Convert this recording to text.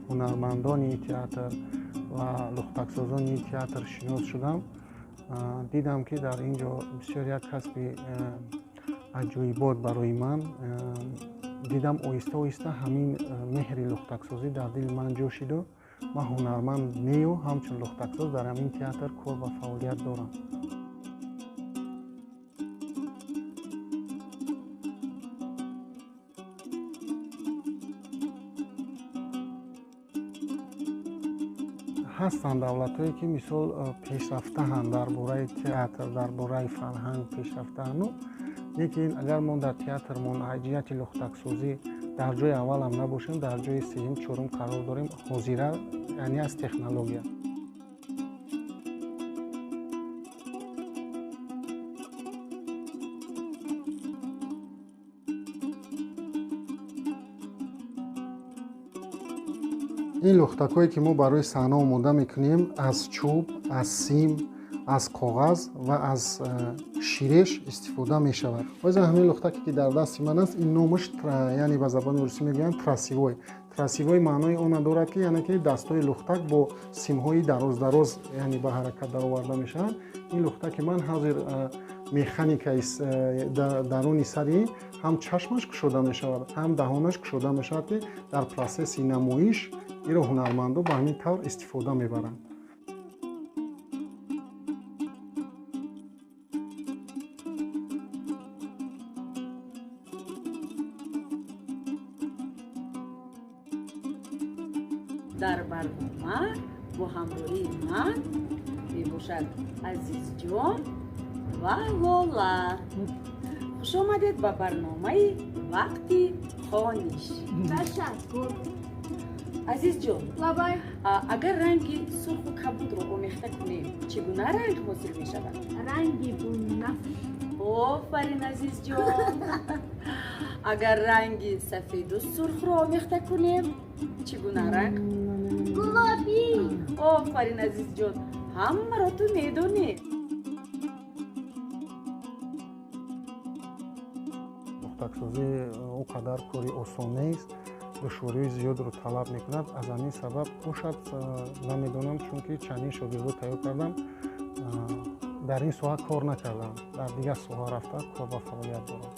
ҳунармандони театр ва лухтаксозони театр шинос шудам, дидам, ки дар ин ҷо бисёр як касби аҷоибот барои ман дидам. Оҳиста оҳиста ҳамин меҳри лухтаксозӣ дар дили ман ҷо шиду ман ҳунарманд нею, ҳамчун лухтаксоз дар ҳамин театр кор ва фаъолият дорам. Ҳастанд давлатҳое, ки мисол пешрафтаанд дар бораи театр, дар бораи фарҳанг пешрафтаану, лекин агар мо дар театрмон аз ҷиҳати лухтаксозӣ дар ҷои аввалам набошем, дар ҷои сеюм, чорум қарор дорем ҳозира, яъне аз технология. Ин лухтакҳое, ки мо барои саҳна омода мекунем, аз чӯб, аз сим, аз коғаз ва аз ширеш истифода мешавад. Ҳозир ҳамин лухтаке, ки дар дасти ман аст, ин номаш, яъне ба забони русӣ мегӯянд тросевой. Тросевой маънои она дорад, ки яъне ки дастҳои лухтак бо симҳои дароз-дароз, яъне ба ҳаракат дароварда мешаванд. Ин лухтаки ман ҳозир механикаи даруни сари ҳам чашмаш кушода мешавад, ҳам даҳонаш кушода мешавад, ки дар процесси намоиш инро ҳунармандо ба ҳамин тавр истифода мебаранд. Дар барнома бо ҳамроҳии ман мебошад Азизҷон ва Лола. Хушомадед ба барномаи «Вақти хониш». Ташаккур. Азизҷон. Лабай. Агар ранги сурху кабудро омехта кунем, чӣ гуна ранг ҳосил мешавад? Ранги бунафш. Офарин, Азизҷон. Агар ранги сафеду сурхро омехта кунем, чӣ гуна ранг? Гулобӣ. Офарин, Азизҷон, ҳамаро ту медонӣ. Лухтаксозӣ он қадар кори осон нест, душвориҳои зиёдро талаб мекунад. Аз ҳамин сабаб бошад, намедонам, чунки чандин шогирдо тайёр кардам, дар ин соҳа кор накардам, дар дигар соҳа рафта кор ва фаъолият дорам.